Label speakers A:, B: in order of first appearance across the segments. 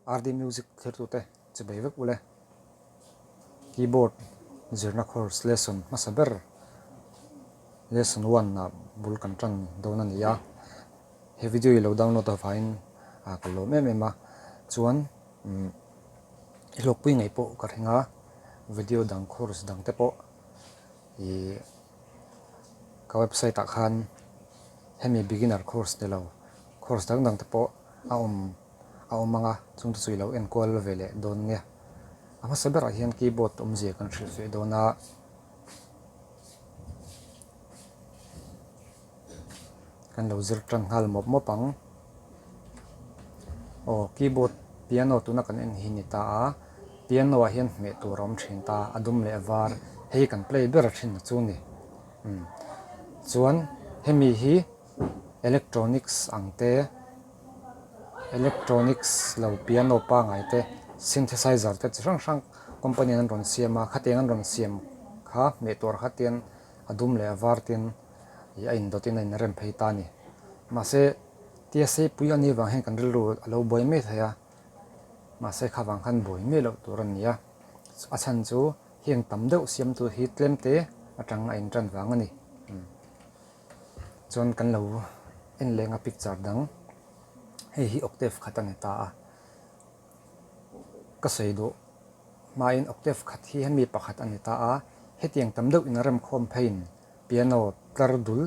A: RD Music thirtute chibei vek ule. Keyboard zirna course lesson hmasa ber lesson one ah bul kan tan dawn a ni a. He video hi lo download avangin ka lawm em em a, chuan i hlawkpui ngei pawh ka ring a, video dang course dang te pawh ih ka website ah khan hemi beginner course ni lo course dang dang te pawh a awm a awm ang a, chung te chu i lo enkual ve leh dawn nia. A hmasa berah hian keyboard awmzia kan hrilh ve dawn a. Kan lo zir tan nghal mawp mawp ang. Aw keyboard piano tuna kan en hi ni ta a, piano ah hian hmeh tur a awm thin ta, a dum leh a var hei kan play ber a thin chu ni. Umm chuan hemi hi electronics ang te electronics lo piano pangai te synthesizer te chi hrang hrang company an rawn siam a, khatiang an rawn siam kha hmeh tur khatian a dum leh a var ten ih a indawt in a inrem phei ta a ni. Mahse tia seipui a nih vang hian kan rilru a lo buai mai thei a, mahse kha vang khan buai miah loh tur a ni a, a chhan chu heng tam deuh siam tur hi tlem te atang a intan vang a ni. Chuan kan lo en leng a picture dang hei hi octave khat a ni ta a, ka sawi duh. Hmain octave khat hi hemi pakhat a ni ta a, hetiang tam deuh in a remkhawm pheiin piano tlar dul,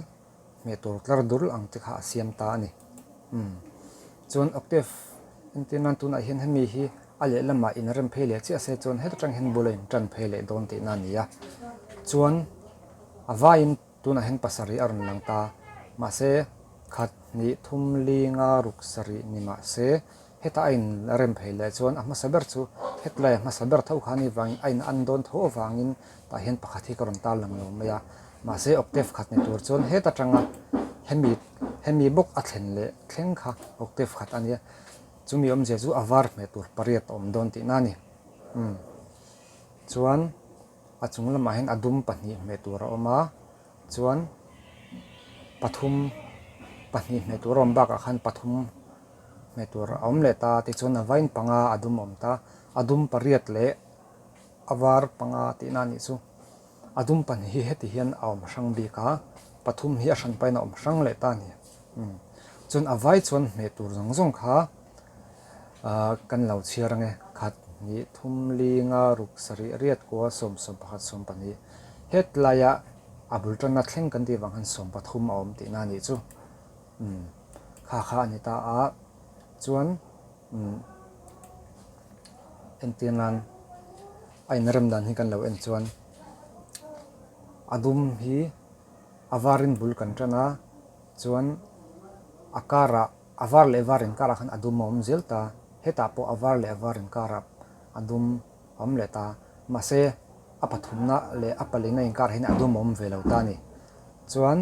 A: hmeh tur tlar dul ang te kha a siam ta a ni. Umm. Chuan octave entir nan tunah hian hemi hi a lehlamah in a rem phei leh chiah se chuan heta tang hian bul a in tan phei leh dawn tihna a ni a. Chuan a vaiin tunah hian pasarih a rawn lang ta. Mahse khat hnih thum li nga ruk sarih ni mahse Heta a in rem phei leh chuan a hmasa ber chu hetlai a hmasa ber tho kha a nih vangin a in an dawn tho avangin tah hian pakhat hi ka rawn tar lang lo mai a. Mahse octave khat ni tur chuan heta tanga hemi hemi bawk a thlen leh thleng kha octave khat a nia. Chumi awmzia chu a var hmeh tur pariat a awm dawn tihna a ni. Umm chuan a chung lamah hian a dum pahnih hmeh tur a awm a chuan pathum pahnih hmeh tur a awm bakah khan pathum. Hmeh tur a awm leh ta tichuan a vain panga a dum a awm ta, a dum pariat leh a var panga tihna a nih chu. A dum pahnih hi heti hian a awm hrang bik a, pathum hi a hran pahin a awm hrang leh ta a ni. Umm chuan a vai chuan hmeh tur zawng zawng kha ah kan lo chhiar ang e, khat hnih thum li nga ruk sarih riat kua sawm 11 12 hetlaiah a bul tanna thleng kan tih vang khan 13 a awm tihna a nih chu. Umm kha kha a ni ta a, chuan umm entir nan a inrem dan hi kan lo en chuan a dum hi a varin bul kan tan a, chuan a karah a var leh var inkarah khan a dum a awm zel ta, hetah pawh a var leh a var inkarah a dum a awm leh ta, mahse a pathumna leh a palina inkarah hian a dum a awm ve lo ta a ni, chuan.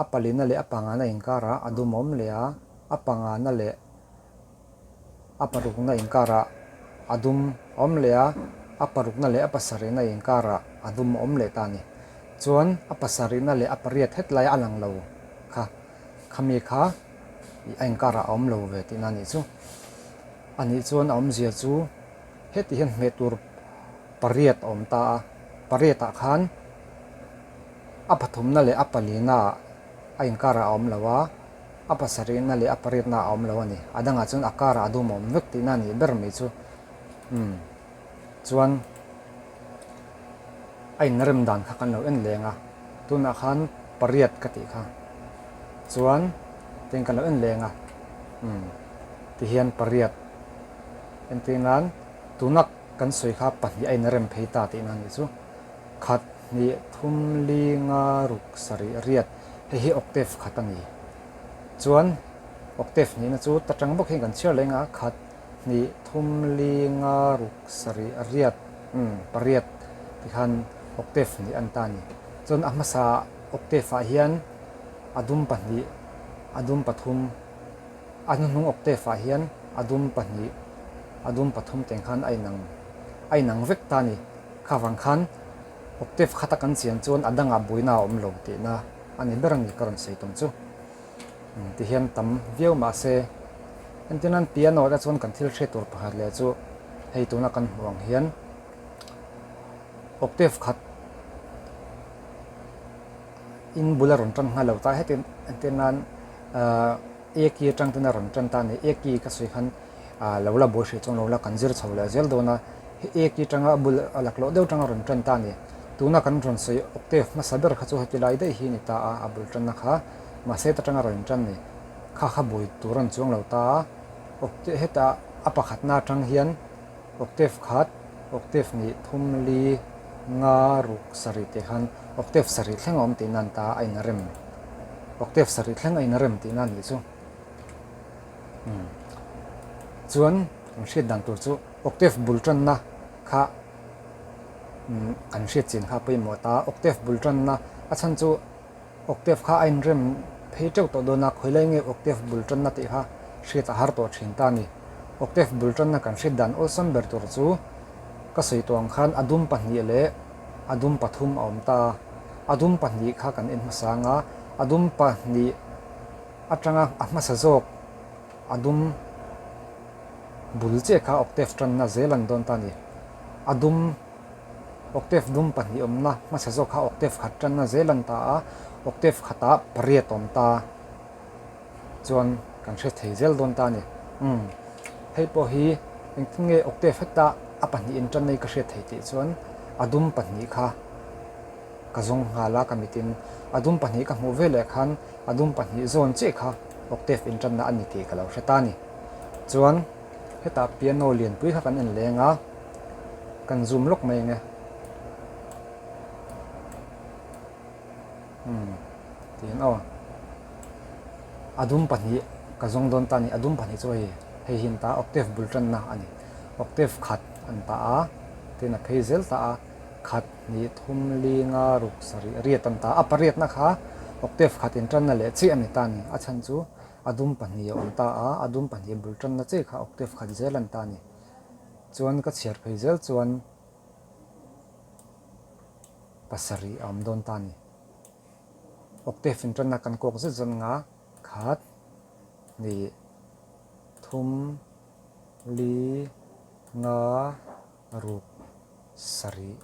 A: A palina leh a pangana inkarah a dumawm leh a, a pangana leh a parukna inkarah a dum awm leh a, a parukna leh a pasarihna inkarah a dum awm leh ta a ni. Chuan a pasarihna leh a pariat het lai a lang lo kha, khami kha a inkarah a awm lo ve tihna a nih chu. A nih chuan a awmzia chu heti hian hmeh tur pariat a awm ta a, pariatah khan, A pathumna leh a palina ah a inkarah a awm lo a, a pasarihna leh a pariatna ah a awm lo a ni. A dangah chuan a karah a dum a awm vek tihna a nih ber mai chu. Umm. Chuan a inrem dan kha kan lo en leng a, tunah khan pariat ka tih kha. Chuan tiang kan lo en leng a, umm tihian pariat entir nan tuna kan sawi kha pahnih a inrem phei ta tihna a nih chu. Khat, hnih, thum, li, nga, ruk, sarih, riat, hei hi octave khat a ni. Chuan octave hnihna chu ta tang bawk hian kan chhiar leh nga, khat, hnih, thum, li, nga, ruk, sarih, riat, umm, pariat tikhan octave hnih a ni ta a ni. Chuan a hmasa octave ah hian a dum pahnih, a dum pathum, a hnuhnung octave ah hian a dum pahnih, a dum pathum teng khan a inang a inang vek ta a ni. Kha vang khan octave khata kan chian chuan a dangah buaina a awm lo tihna a ni ber a ni ka rawn sawi tum chu. Tihian tam viau mahse Entirnan piano te chuan kan thil hriat tur pakhat leh chu hei tuna kan hmuh ang hian octave khat in bul a rawn tan nghal lo ta heti entirnan ahh A key atang ten a rawn tan ta a ni. A key ka sawi khan ahh lo la buai hrih chuan lo la kan zir chho leh zel dawn a, hei A key atanga a bul a laklawh deuh atanga rawn tan ta a ni. Tuna kan rawn sawi octave hmasa ber kha chu heti lai daih hi a ni ta a, a bul tanna kha mahse heta tanga rawn tan ni. Kha kha bui tur an chuang lo ta a, octave heta a pakhatna atang hian octave khat, octave hnih, thum, li, nga, ruk, sarih tih khan octave sarih thleng a awm tihna an ta a, a inrem. Octave sarih thleng a inrem tihna a nih chu. Umm. Chuan kan hriat dan tur chu octave bul tanna kha umm kan hriat chin kha a pawimawh ta a, octave bul tanna a chhan chu Octave kha a inrem phei teuh tawh dawn a, khawilai nge octave bul tanna tih kha hriat a har tawh thin ta a ni. Octave bul tanna kan hriat dan awlsam ber tur chu ka sawi tawh ang khan a dum pahnih leh a dum pathum a awm ta a. A dum pahnih kha kan en hmasa ang a, a dum pahnih atanga a hmasa zawk a dum bul chiah kha octave tanna zel an dawn ta a ni. A dum. Octave dum pahnih awmna hmasa zawk kha octave khat tanna zel an ta a, octave khatah pariat awm ta chuan kan hre thei zel dawn ta a ni. Umm hei pawh hi engtin nge octave heta a pahnih in tan nei ka hriat thei tih chuan a dum pahnih kha ka zawng nghal a ka mitin a dum pahnih ka hmuh veleh khan a dum pahnih zawn chiah kha octave in tanna a ni tih ka lo hre ta a ni. Chuan. Hetah piano lianpui kha kan en leng a, kan zoom lawk mai ang e. Umm tiin aw. A dum pahnih ka zawng dawn ta a ni, a dum pahnih chu hei hei hi an ta a, octave bul tanna a ni. Octave khat an ta a, tin a phei zel ta a, khat hnih thum li nga ruk sarih riat an ta a, a pariatna kha octave khat intanna leh chiah a ni ta a ni, a chhan chu A dum pahnih a awm ta a, a dum pahnih bul tanna chiah kha octave khat zel an ta a ni. Chuan ka chhiar phei zel chuan pasarih a awm dawn ta a ni. Octave in tanna kan kawk zet zawt nga khat, hnih, thum, li, nga, ruk, sarih,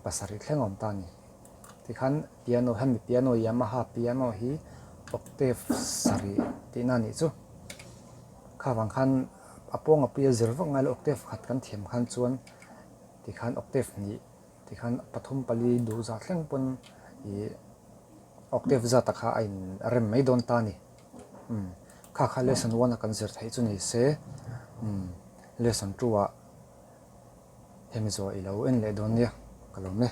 A: pasarih thleng a awm ta a ni. Tikhan piano hemi piano Yamaha piano hi octave sarih tihna a nih chu. Kha vang khan a pawnga puia zir vak ngai lo octave khat kan thiam khan chuan tikhan octave hnih tikhan pathum pali duh zah thleng pawn ih octave zat ah kha a in rem mai dawn ta a ni. Umm kha kha lesson one a kan zir theih chu ni se umm lesson two ah hemi zawh i lo en leh dawn nia ka lawm e.